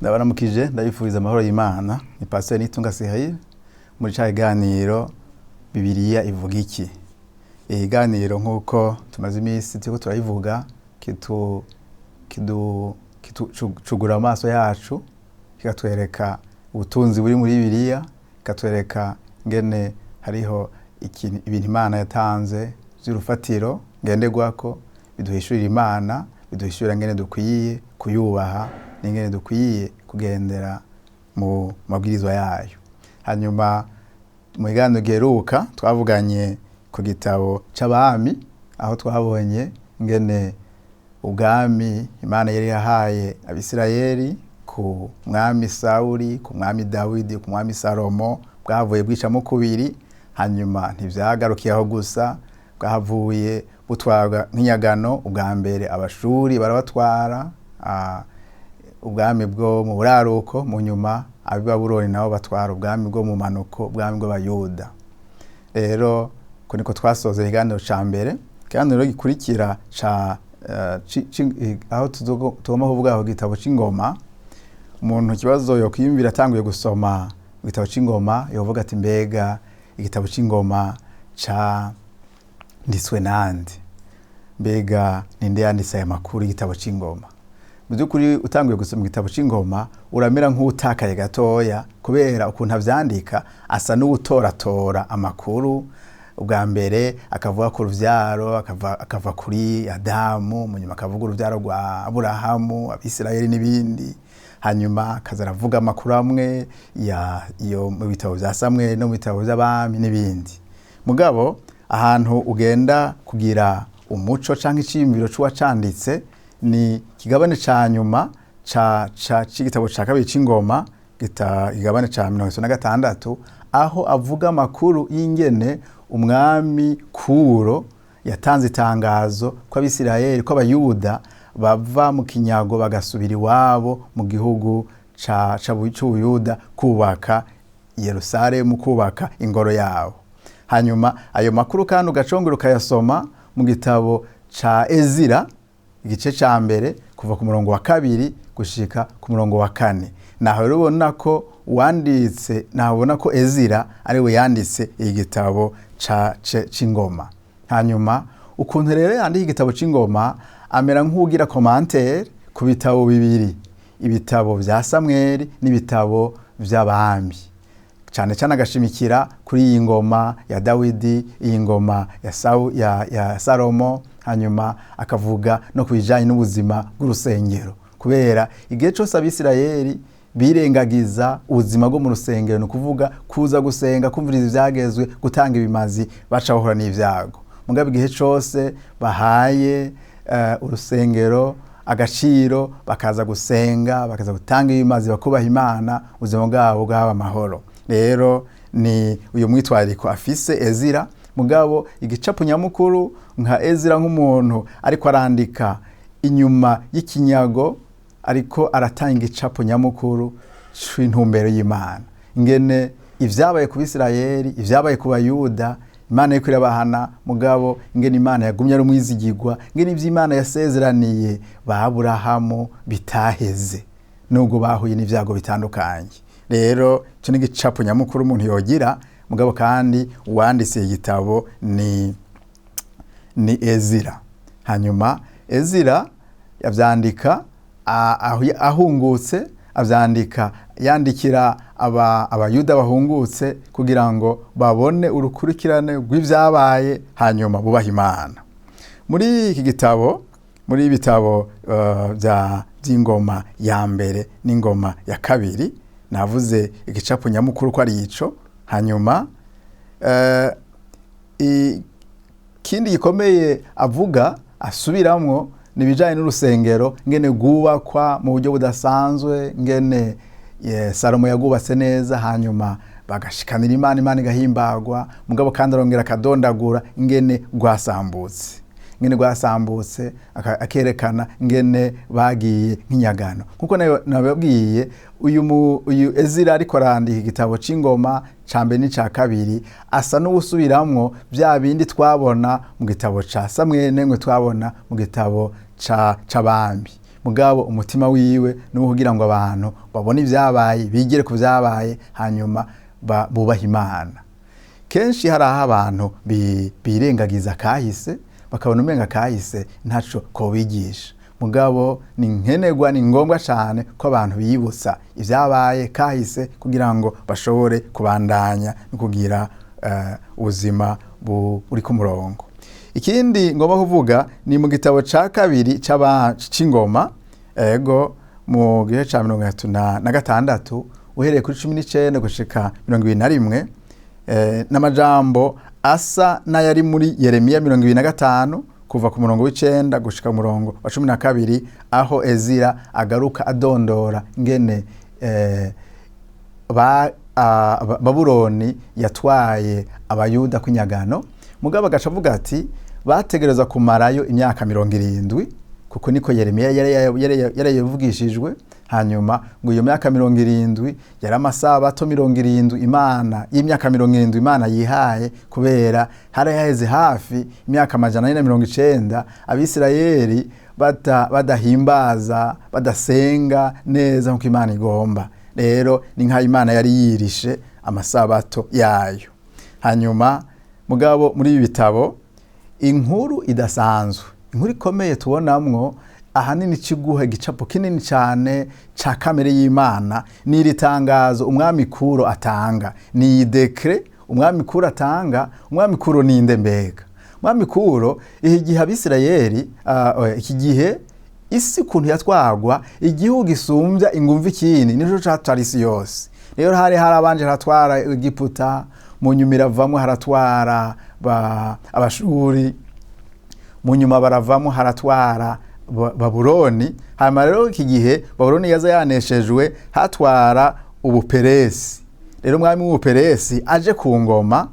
Ndabaramukije, ndabifuriza amahoro y'Imana. Ni Pasteur Nitunga Cyril muri ca kiganiro Bibiliya ivuga iki. Ikiganiro, nk'uko tumaze iminsi turiko turabivuga, kitu kidu cugura amaso yacu, kikatwereka ubutunzi buri muri Bibiliya, kikatwereka ngene hariho ibintu Imana yatanze vy'urufatiro ngenderwako, biduhishurira Imana, biduhishurira ngene dukwiye kuyubaha n'ingene dukwiye kugendera mu mabwirizwa yayo. Hanyuma mu kiganiro giheruka twavuganye ku gitabo c'Abami, aho twabonye ngene ubwami Imana yari yahaye Abisirayeli ku mwami Sawuli, ku mwami Dawidi, ku mwami Salomo bwavuye bwicamo kubiri. Hanyuma ntivyagarukiye aho gusa, bwahavuye butwarwa nk'inyagano. Ubwa mbere Abashuri barabatwara ubwami bwo mu buraruko, mu nyuma ab'i Babuloni nabo batwara ubwami bwo mu manuko, ubwami bw'Abayuda. Rero ko niko twasoza ikiganiro ca mbere. Ikiganiro gikurikira ca aho tugomba kuvuga ku gitabo c'Ingoma. Umuntu ikibazo yokwiyumvira atanguye gusoma igitabo c'Ingoma, yovuga ati: "Mbega igitabo c'Ingoma canditswe nande? Mbega ninde yanditse aya makuru y'igitabo c'Ingoma?" Mu by'ukuri, utanguye gusoma igitabo c'Ingoma uramera nk'uwutakaye gatoya, kubera ukuntu avyandika asa n'uwutoratora amakuru. Ubwa mbere akavuga ku ruvyaro, akava kuri Adamu, mu nyuma akavuga uruvyaro rwa Aburahamu, Abisirayeli n'ibindi. Hanyuma akaza aravuga amakuru amwe ya iyo mu bitabo vya Samweli no mu bitabo vy'Abami n'ibindi. Mugabo ahantu ugenda kugira umuco canke iciyumviro c'uwacanditse ni kigabane ca nyuma ca ca c'igitabo ca kabiri c'Ingoma, igabane ca 36, aho avuga amakuru y'ingene umwami Kuro yatanze itangazo ko Abisirayeli, ko Abayuda bava mu kinyago bagasubira iwabo mu gihugu c'Ubuyuda kubaka Yerusalemu, kubaka ingoro yabo. Hanyuma ayo makuru kandi ugacongera ukayasoma mu gitabo ca Ezira, igice ca mbere, kuva ku murongo wa 2 gushika ku murongo wa 4. Naho rero ubona ko uwanditse, naho ubona ko Ezira ari we yanditse igitabo c'Ingoma. Hanyuma ukuntu rero yandika igitabo c'Ingoma, amera nk'ugira commentaire ku bitabo bibiri, ibitabo vya Samweli n'ibitabo vy'Abami, cane cane agashimikira kuri iyi ngoma ya Dawidi, iyi ngoma ya Salomo. Hanyuma akavuga no ku bijanye n'ubuzima bw'urusengero, kubera igihe cose Abisirayeli birengagiza ubuzima bwo mu rusengero, ni ukuvuga kuza gusenga, kumviriza ivyagezwe, gutanga ibimazi, baca bahura n'ivyago. Mugabo igihe cose bahaye urusengero agaciro, bakaza gusenga, bakaza gutanga ibimazi, bakubaha Imana, ubuzima bwabo bwaba amahoro. Rero ni uyu mwitwariko afise Ezira. Mugabo igicapo nyamukuru, nka Ezira nk'umuntu ariko arandika inyuma y'ikinyago, ariko aratanga igicapo nyamukuru c'intumbero y'Imana, ingene ivyabaye ku Bisirayeli, ivyabaye ku Bayuda, Imana iriko irabahana, mugabo ingene Imana yagumye ari umwizigirwa, ingene ivyo Imana yasezeraniye ba Aburahamu bitaheze nubwo bahuye n'ivyago bitandukanye. Rero ico ni igicapo nyamukuru umuntu yogira. Mugabo kandi uwanditse igitabo ni Ezira. Hanyuma Ezira yavyandika ahungutse, avyandika yandikira Abayuda bahungutse kugira ngo babone urukurikirane rw'ivyabaye, hanyuma bubaha Imana. Muri iki gitabo, muri ibitabo vy'Ingoma ya mbere n'Ingoma ya kabiri, navuze igicapo nyamukuru ko ari ico. Hanyuma ikindi gikomeye avuga asubiramwo ni ibijanye n'urusengero, ngene rwubakwa mu buryo budasanzwe, ngene Salomo yagwubatse neza, hanyuma bagashikanira Imana, Imana igahimbagwa. Mugabo kandi arongera akadondagura ingene rwasambutse, akerekana ingene bagiye nk'inyagano. Nkuko nababwiye, uyu Ezira ariko arandika igitabo c'Ingoma ca mbere n'ica kabiri, asa n'uwusubiramwo vya bindi twabona mu gitabo ca Samweli, nemwe twabona mu gitabo c'Abami. Mugabo umutima wiwe ni uwo kugira ngo abantu babone ibyabaye, bigire ku byabaye, hanyuma bubahe Imana. Kenshi hari aho abantu birengagiza kahise, bakabona umenga kahise ntaco kobigisha. Mugabo ni nkenerwa, ni ngombwa cyane ko abantu biyibutsa ibyabaye kahise kugira ngo bashobore kubandanya no kugira ubuzima buri ku murongo. Ikindi ngomba kuvuga ni mu gitabo ca kabiri c'ingoma, ego mu gihe ca 36 uhereye kuri 19 gushika 21, n'amajambo asa n'ayari muri Yeremiya 25 kuva ku murongo w'9 gushika ku murongo wa 12, aho Ezira agaruka adondora ngene Babuloni yatwaye abayuda kw'inyagano. Mugabo agaca avuga ati bategereza kumarayo imyaka 70, kuko niko Yeremiya yarayivugishijwe. Hanyuma ngo iyo myaka 70 yari amasabato 70 Imana y'imyaka 70 Imana yihaye, kubera hari haheze hafi imyaka 490 Abisirayeli badahimbaza, badasenga neza nkuko Imana igomba. Rero ni nka Imana yari yirishe amasabato yayo. Hanyuma mugabo muri ibi bitabo inkuru idasanzwe, inkuru ikomeye tubonamwo ahanini kiguha igicapo kinini cyane ca kamere y'Imana ni iri tangazo umwami Kuro atanga, ni iyi dekre umwami Kuro atanga. Umwami Kuro ni nde mbega? Umwami Kuro iki gihe Abisirayeli, iki gihe isi kuntu yatwagwa, igihugu gisumbya ingumva ikindi nico catwara isi yose. Rero hari harabanje haratwara Egiputa, mu nyuma iravamwo haratwara Abashuri, mu nyuma baravamwo haratwara Babuloni. Hanyuma rero iki gihe Babuloni yaza yaneshejwe hatwara Ubuperesi. Rero umwami w'Ubuperesi aje ku ngoma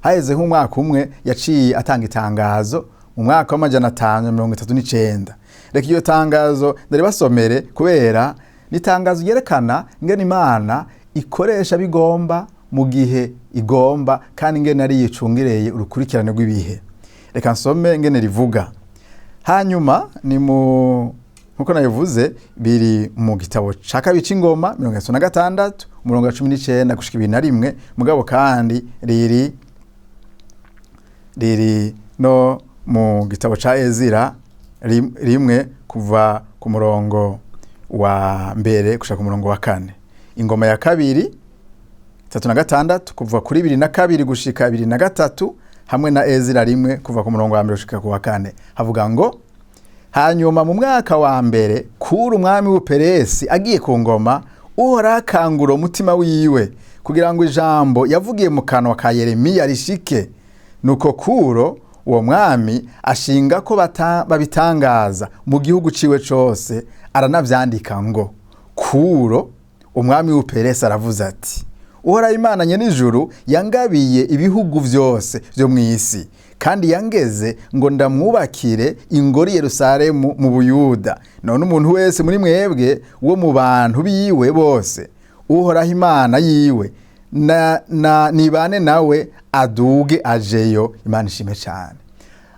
haheze nk'umwaka umwe yaciye atanga itangazo mu mwaka wa 539. Reka iryo tangazo ndaribasomere kubera ni itangazo ryerekana ingene Imana ikoresha bigomba mu gihe igomba, kandi ingene ari yicungireye urukurikirane rw'ibihe. Reka nsome ingene rivuga. Hanyuma ni mu nkuko nabivuze biri mu gitabo ca kabiri c'ingoma 36 umurongo wa 19 gushika 21, mugabo kandi riri no mu gitabo ca Ezira 1 kuva ku murongo wa 1 gushika ku murongo wa 4. Ingoma ya kabiri 36 kuva kuri 22 gushika 23, hamwe na Ezira 1 kuva ku murongo wa 1 gushika ku wa 4. Havuga ngo hanyuma mu mwaka wa mbere Kuro umwami w'Uperesi agiye ku ngoma, Uhoraho akangura umutima wiwe kugira ngo ijambo yavugiye mu kanwa ka Yeremiya rishike. Nuko Kuro uwo mwami ashinga ko babitangaza mu gihugu ciwe cose, aranavyandika ngo Kuro umwami w'Uperesi aravuze ati Uhoraho Imana nyen'ijuru yangabiye ibihugu vyose vyo mw'isi, kandi yangeze ngo ndamwubakire ingoro i Yerusalemu mu Buyuda. None umuntu wese muri mwebwe wo mu bantu biwe bose, Uhoraho Imana yiwe na nibane nawe aduge ajeyo. Imana ishime cyane.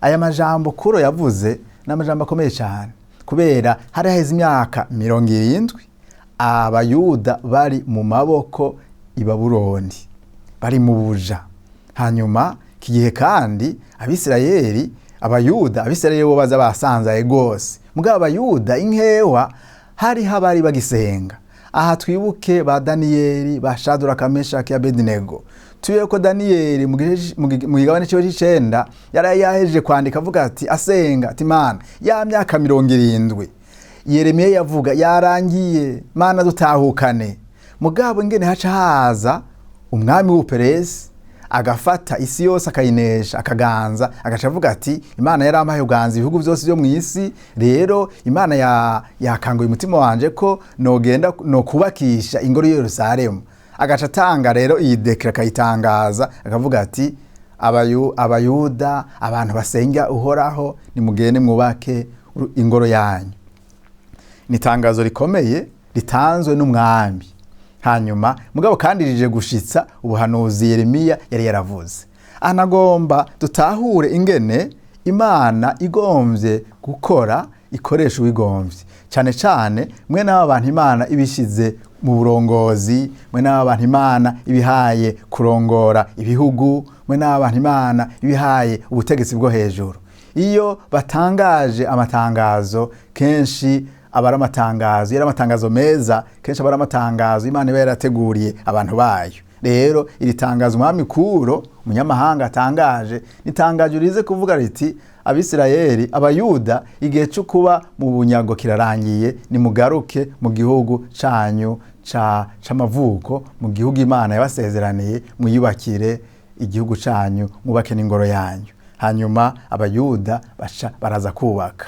Aya majambo Kuro yavuze ni amajambo akomeye cyane, kubera hari haheze imyaka 70 abayuda bari mu maboko i Babuloni, bari mu buja. Hanyuma iki gihe kandi Abisirayeli, abayuda, Abisirayeli bo baza basanzaye gose, mugabo abayuda inkewa hari habari bagisenga. Aha twibuke ba Daniyeli, ba Shadraka, Meshaki, Abednego. Tuye ko Daniyeli mu gigabane ciwe c'icenda yari yahejeje kwandika avuga ati asenga ati Mana ya myaka 70 Yeremiya yavuga yarangiye, Mana dutahukane. Mugabo ingene haca haza umwami w'Uperesi agafata isi yose akayinesha akaganza, agaca avuga ati Imana yarampaye uganza ibihugu byose byo mw'isi, rero Imana yakanguye umutima wanje ko nogenda no kubakisha ingoro ya Yerusalemu. Agaca atanga rero iyi dekre akayitangaza akavuga ati abayuda abantu basenga Uhoraho nimugende mwubake ingoro yanyu. Ni itangazo rikomeye ritanzwe n'umwami. Hanyuma mugabo kandi rije gushitsa ubuhanuzi Yeremiya yari yaravuze. Anagomba dutahure ingene Imana igomvye gukora ikoresha uwigomvye, cyane cyane mwe n'aba bantu Imana ibishize mu burongozi, mwe n'aba bantu Imana ibihaye kurongora ibihugu, mwe n'aba bantu Imana ibihaye ubutegetsi bwo hejuru. Iyo batangaje amatangazo, kenshi aba ari amatangazo, iyo ari amatangazo meza, kenshi aba ari amatangazo Imana iba yarateguriye abantu bayo. Rero iri tangazo umwami Kuro umunyamahanga atangaje ni itangazo rize kuvuga riti: "Abisirayeli, Abayuda, igihe cyo kuba mu bunyago kirarangiye, nimugaruke mu gihugu canyu c'amavuko, mu gihugu Imana yabasezeraniye, mwiyubakire igihugu canyu, mwubake n'ingoro yanyu." Hanyuma Abayuda baca baraza kubaka.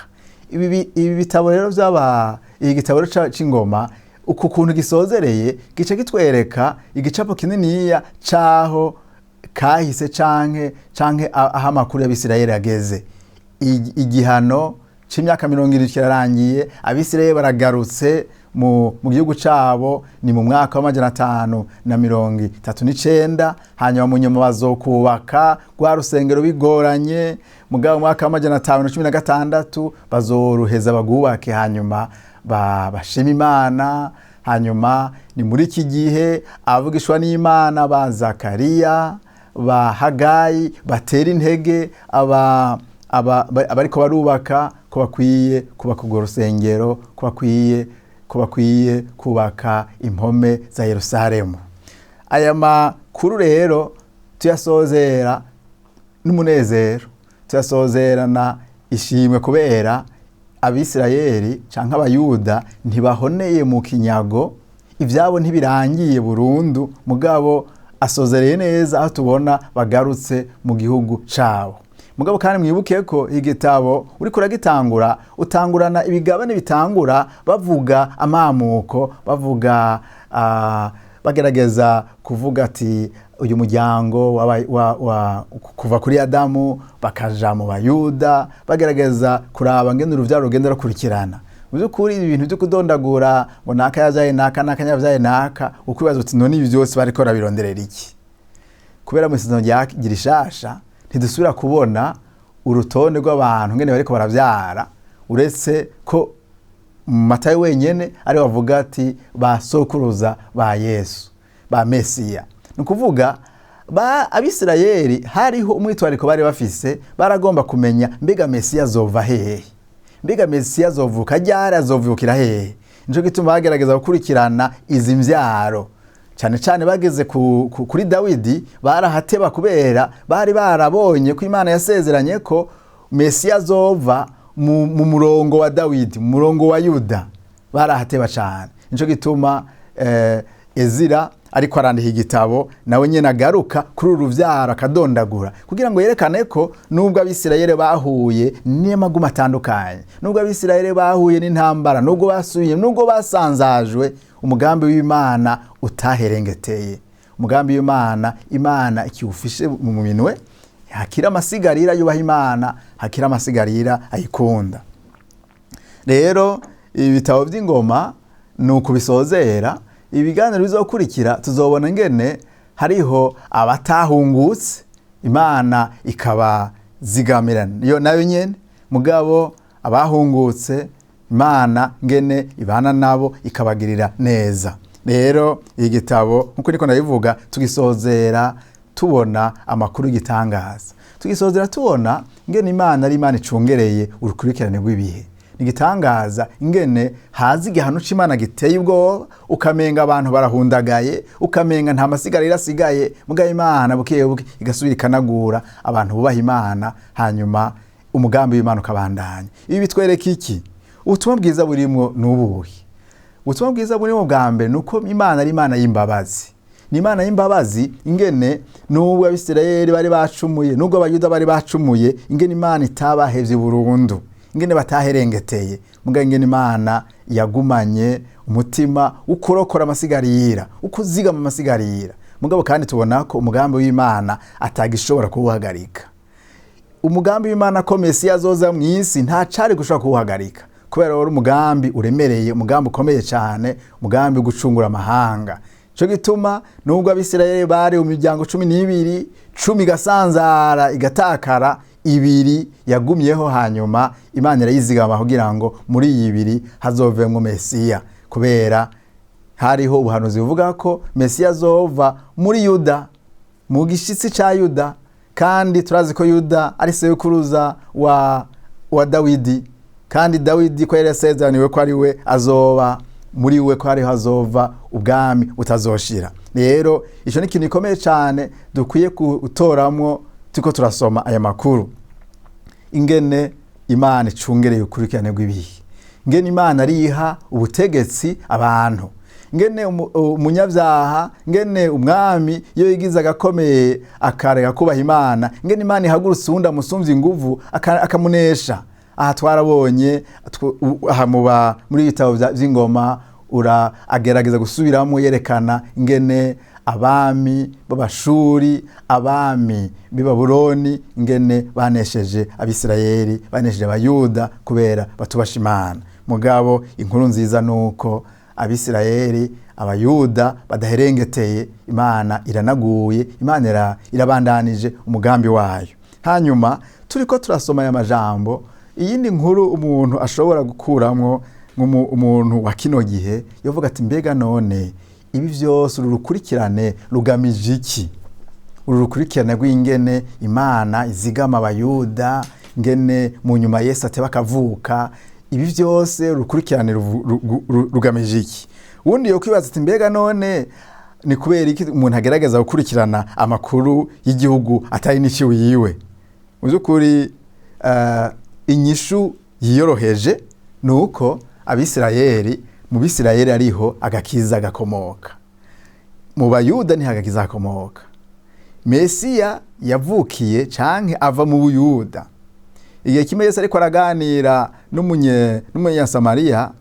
Ibi bitabo rero by'aba, iki gitabo rero c'ingoma, uku kuntu gisozereye gica kitwereka igicapo kininiya c'aho kahise canke aho amakuru y'Abisirayeli ageze. Igihano c'imyaka 70 kirarangiye, Abisirayeli baragarutse mu gihugu cabo, ni mu mwaka wa 539. Hanyuma mu nyuma bazokubaka rwa rusengero bigoranye, mugabo mu mwaka wa 516 bazoruheza bagubake, hanyuma bashima Imana. Hanyuma ni muri iki gihe abavugishwa n'Imana ba Zakariya, ba Hagayi batera intege abariko barubaka ko bakwiye kubaka urwo rusengero, ko bakwiye kubaka impome za Yerusalemu. Aya makuru rero tuyasozera n'umunezero, tuyasozerana ishimwe, kubera Abisirayeli canke Abayuda ntibahoneye mu kinyago, ivyabo ntibirangiye burundu, mugabo asozereye neza aho tubona bagarutse mu gihugu cabo. Mugabo kandi mwibuke ko igitabo uriko uragitangura, utangurana ibigabane bitangura bavuga amamuko, bavuga bagerageza kuvuga ati uyu muryango kuva kuri Adamu bakaja mu Bayuda, bagerageza kuraba ngene uruvyaro rugenda rukurikirana. Mu by'ukuri ibi bintu byo kudondagura ngo naka yavyaye naka, naka yavyaye naka, ukwibaza uti: "None ibi byose bariko barabironderera iki?" Kubera mu Isezerano rya Rishasha ntidusubira kubona urutonde rw'abantu ngene bariko baravyara, uretse ko Matayo wenyene ari bavuga ati ba sokuruza ba Yesu, ba Mesiya. Ni ukuvuga ba Abisirayeli hariho umwitwariko bari bafise, baragomba kumenya: mbega Mesiya azova hehe? Mbega Mesiya azovuka ryari? Azovukira hehe? Nico gituma bagerageza gukurikirana izi mvyaro. Cyane cyane bageze kuri Dawidi barahateba, kubera bari barabonye ko Imana yasezeranye ko Mesiya azova mu murongo wa Dawidi, mu murongo wa Yuda. Barahateba cyane. Nico gituma Ezira ariko arandika igitabo, nawe nyene agaruka kuri uru ruvyaro akadondagura, kugira ngo yerekane ko nubwo Abisirayeli bahuye n'amaguma atandukanye, nubwo Abisirayeli bahuye n'intambara, nubwo basubiye, nubwo basanzajwe, umugambi w'Imana utaherengeteye. Umugambi w'Imana, Imana ikiwufishe mu minwe, hakira amasigarira yubaha Imana, hakira amasigarira ayikunda. Rero ibi bitabo by'ingoma ni ukubisozera. Ibiganiro bizokurikira tuzobona ngene hariho abatahungutse, Imana ikabazigamira yo nayo nyene, mugabo abahungutse Imana ngene ibana nabo ikabagirira neza. Rero igitabo, nkuko niko ndabivuga, tugisozera tubona amakuru y'igitangaza, tugisozera tubona ngene Imana ari Imana icungereye urukurikirane rw'ibihe. Ni igitangaza ingene haza igihano c'Imana giteye ubwoba, ukamenga abantu barahundagaye, ukamenga nta masigarira asigaye, mugabo Imana buke buke igasubira ikanagura abantu bubaha Imana, hanyuma umugambi w'Imana ukabandanya. Ibi bitwereka iki? Ubutumwa bwiza burimwo ni ubuhe? Ubutumwa bwiza burimo bwa mbere ni uko Imana ari Imana y'imbabazi. Ni Imana y'imbabazi ingene nubwo Abisirayeli bari bacumuye, nubwo Abayuda bari bacumuye, ingene Imana itabahevye burundu, ingene bataherengeteye, mugabo ingene Imana yagumanye umutima ukurokora amasigarira, ukuzigama amasigarira. Mugabo kandi tubona ko umugambi w'Imana atagishobora kuwuhagarika. Umugambi w'Imana ko Mesiya azoza mu isi nta cari gushobora kuwuhagarika, kubera wari umugambi uremereye, umugambi ukomeye cyane, umugambi wo gucungura amahanga. Cyo gituma nubwo Abisirayeli bari mu miryango 12, 10 igasanzara igatakara. Ibiri yagumyeho, hanyuma Imana irayizigama kugira ngo muri iyi ibiri hazovemwo Mesiya, kubera hariho ubuhanuzi buvuga ko Mesiya azova muri Yuda, mu gishitsi ca Yuda, kandi turazi ko Yuda ari sekuruza wa Dawidi, kandi Dawidi ko yari yasezeraniwe ko ari we azoba, muri we ko ariho hazova ubwami butazoshira. Rero ico ni ikintu gikomeye cane dukwiye gutoramwo turiko turasoma aya makuru, ingene Imana icungereye ukurikirane rw'ibihe, ingene Imana ariha ubutegetsi abantu, ingene umunyabyaha, ingene umwami iyo yigize agakomeye akareka kubaha Imana, ingene Imana ihagurutse uwundi amusumvye inguvu akamunesha. Aha twarabonye aha muba muri ibitabo vy'ingoma ura agerageza gusubiramo yerekana ingene abami b'Abashuri, abami b'i Babuloni, ingene banesheje Abisirayeli, banesheje Abayuda kubera batubasha Imana. Mugabo inkuru nziza nuko Abisirayeli, Abayuda badaherengeteye, Imana iranaguye, Imana irabandanije umugambi wayo. Hanyuma turiko turasoma aya majambo, iyindi nkuru umuntu ashobora gukuramwo umuntu wa kino gihe yovuga ati mbega none ibi vyose uru rukurikirane rugamije iki? Uru rukurikirane rw'ingene Imana izigama Abayuda, ingene mu nyuma Yesu ateba akavuka, ibi vyose urukurikirane rugamije iki? Ubundi yo kwibaza ati mbega none ni kubera iki umuntu agerageza gukurikirana amakuru y'igihugu atari n'iki wiwe? Mu by'ukuri inyishu yiyoroheje nuko Abisirayeli, mu Bisirayeli ariho agakiza gakomoka, mu Bayuda niho agakiza gakomoka. Mesiya yavukiye canke ava mu Buyuda. Igihe kimwe Yesu ariko araganira n'umunyasamariya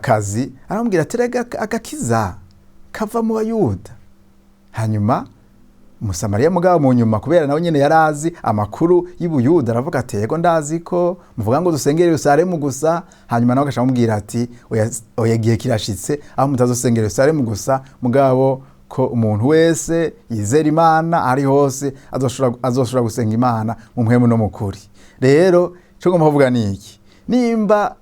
kazi, aramubwira ati rega agakiza kava mu Bayuda. Hanyuma Umusamariya mugabo mu nyuma, kubera nawe nyene yarazi amakuru y'Ubuyuda, aravuga ati yego ndazi ko muvuga ngo dusengere Yerusalemu gusa. Hanyuma nawe agashamubwira ati oya, igihe kirashitse aho mutazosengera Yerusalemu gusa, mugabo ko umuntu wese yizera Imana ari hose azoshobora gusenga Imana mu mpwemu no mu kuri. Rero ico ngomba kuvuga ni iki: nimba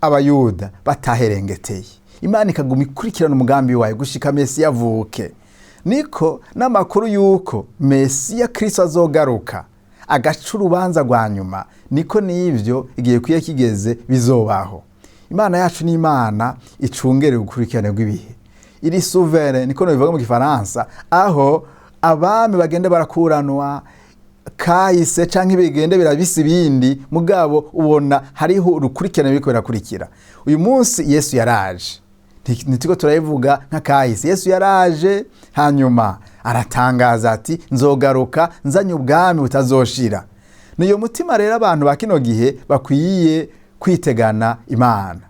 Abayuda bataherengeteye, Imana ikaguma ikurikirana umugambi wayo gushika Mesiya avuke, niko n'amakuru y'uko Mesiya Kristo azogaruka agaca urubanza rwa nyuma, niko n'ivyo igihe kwiye kigeze bizobaho. Imana yacu ni Imana icungere ukurikirane rw'ibihe, iri souverain, niko bivuga mu Gifaransa, aho abami bagenda barakuranwa kahise canke bigende birabisa ibindi, mugabo ubona hariho urukurikirane biriko birakurikira. Uyu munsi Yesu yaraje, ntitiko turayivuga nka kahise. Yesu yaraje hanyuma aratangaza ati nzogaruka nzanye ubwami butazoshira. Niyo mutima rero abantu ba kino gihe bakwiye kwitegana Imana,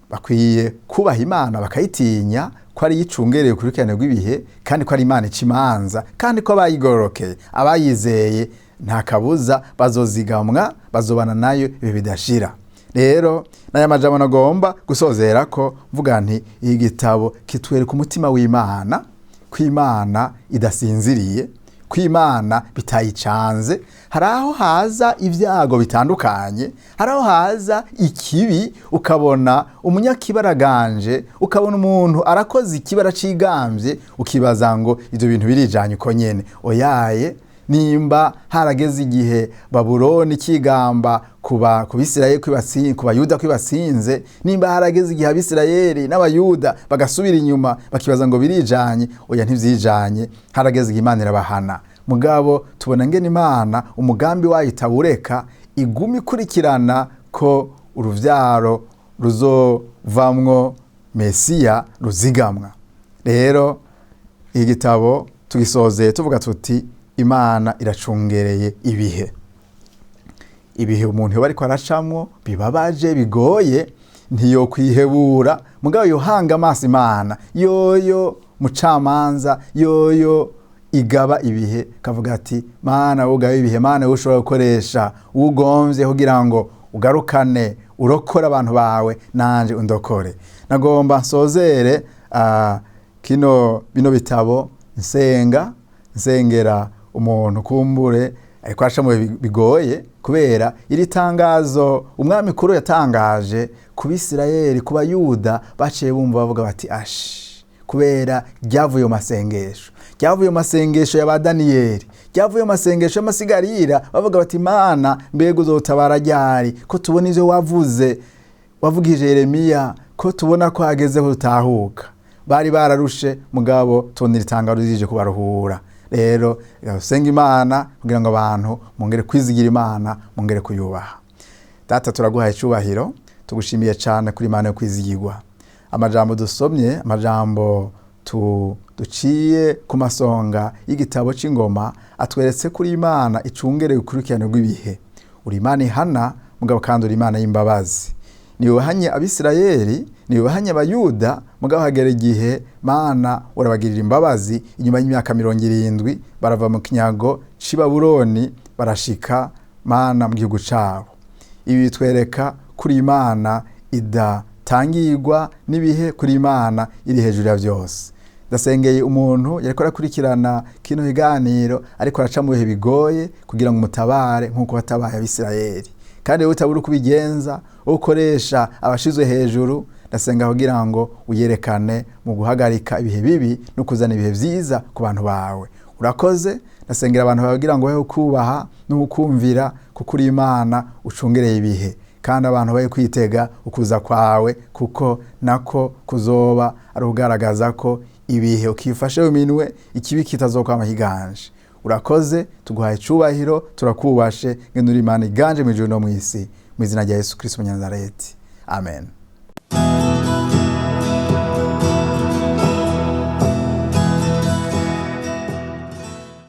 bakwiye kubaha Imana bakayitinya ko ari yicungereye ukurikirane rw'ibihe, kandi ko ari Imana ica imanza, kandi ko abayigororokeye, abayizeye nta kabuza bazozigamwa, bazobana nayo ibihe bidashira. Rero n'aya majambo nagomba gusozera ko mvuga nti iki gitabo kitwereka umutima w'Imana, ko Imana idasinziriye, ko Imana bitayicanze. Hari aho haza ibyago bitandukanye, hari aho haza ikibi, ukabona umunyakibaraganje, ukabona umuntu arakoze ikibara cigambye, ukibaza ngo ivyo bintu birijanye uko nyene. Oyaye, nimba harageze igihe Babuloni kigamba kuba ku Bisirayeli ku Bayuda kwibatsinze, nimba harageze igihe Abisirayeli n'Abayuda bagasubira inyuma bakibaza ngo birijanye, oya ntivyijanye, harageze igihe Imana irabahana. Mugabo tubona ngene Imana umugambi wayo itawureka, iguma ikurikirana ko uruvyaro ruzovamwo Mesiya ruzigamwa. Rero igitabo tugisozeye tuvuga tuti Imana iracungereye ibihe. Ibihe umuntu yoba ariko aracamwo bibabaje bigoye, ntiyokwihebura, mugabo yohanga amaso Imana yoyo mucamanza, yoyo igaba ibihe, kavuga ati Mana ugaba ibihe, Mana ushobora gukoresha ugomvye kugira ngo ugarukane urokore abantu bawe, nanje undokore. Nagomba nsozere kino bino bitabo nsenga nsengera umuntu kumbure Ariko araca mu bihe bigoye kubera iri tangazo umwami Kuro yatangaje ku Bisirayeli, ku Bayuda, baciye bumva bavuga bati ashi, kubera ryavuye mu masengesho, ryavuye mu masengesho ya ba Daniyeli, ryavuye mu masengesho y'amasigarira, bavuga bati Mana, mbega uzotabara ryari, ko tubona ivyo wavuze wavugije Yeremiya, ko tubona ko hageze ko dutahuka. Bari bararushe, mugabo tubona iri tangazo rije kubaruhura. Rero reka Imana kugira ngo abantu mwongere kwizigira Imana, mwongere kuyubaha. Data, turaguhaye icyubahiro, tugushimiye cyane kuri Imana yo kwizigirwa. Amajambo dusomye, amajambo duciye ku masonga y'igitabo c'Ingoma, atweretse kuri Imana icungereye ukurikirane rw'ibihe. Uri Imana ihana, mugabo kandi uri Imana y'imbabazi. Niwe wahanye Abisirayeli, niwe wahanye Abayuda, mugabo hagera igihe, Mana, urabagirira imbabazi. Inyuma y'imyaka 70 barava mu kinyago c'i Babuloni, barashika, Mana, mu gihugu cabo. Ibi bitwereka kuri Imana idatangirwa n'ibihe, kuri Imana iri hejuru ya byose. Ndasengeye umuntu yariko arakurikirana kino kiganiro ariko araca mu bihe bigoye, kugira ngo umutabare nk'uko watabaye Abisirayeli. Kandi wowe utabura uko ubigenza, ukoresha abashizwe hejuru. Ndasenga kugira ngo uyerekane mu guhagarika ibihe bibi no kuzana ibihe vyiza ku bantu bawe. Urakoze. Ndasengera abantu bawe kugira ngo babe kubaha no kukumvira, kuko uri Imana ucungereye ibihe, kandi abantu babe kwitega ukuza kwawe, kuko nako kuzoba ari ugaragaza ko ibihe ukifashe mu minwe, ikibi kitazokwama kiganje. Urakoze, tuguhaye icubahiro, turakubashe ngene uri Imana iganje mu ijuru no mw'isi. Mu izina rya Yesu Kristo Umunyanazareti, amen.